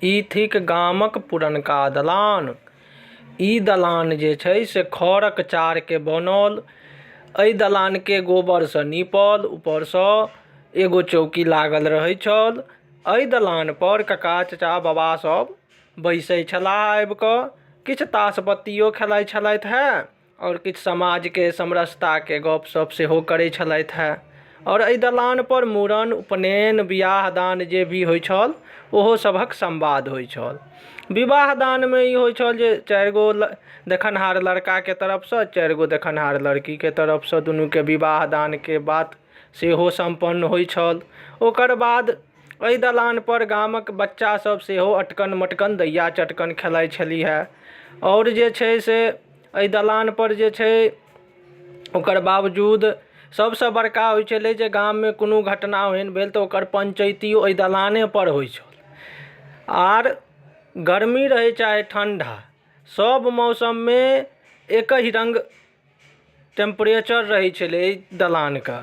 ई थिक गामक पुरनका दलान। ई दलान जे छै से खरक चार के बनल। ए दलान के गोबर से नीपल ऊपर से एगो चौकी लागल रहे छल। ए दलान पर काका चाचा बाबा सब बैसे छला आब के किछ ताश पत्तियों खेलाय छलैथ हे और किछ समाज के समरसता के गप-सप सेहो करे छलैथ हे और ए दलान पर मुड़न उपनयन बियाह दान जे भी होय छल ओहो सबहक संवाद होय छल। विवाह दान में इ होय छल जे चार गो देखनहार लड़का के तरफ से चार गो देखनहार लड़की के तरफ से दुनु के विवाह दान के बात सेहो संपन्न होय छल। ओकर बाद ए दलान पर गामक बच्चा सब सेहो अटकन-मटकन दैया चटकन खेलाय छली हे और जे छै से ए दलान पर जे छै ओकर बावजूद सबसे बड़का होय छले जे गाम में कोनो घटना ओहेन भेल ते ओकर पंचायतियों ए दलाने पर होय छल आर गर्मी रहे चाहे ठंडा सब मौसम में एक ही रंग टेम्परेचर रहे छले ए दलान के।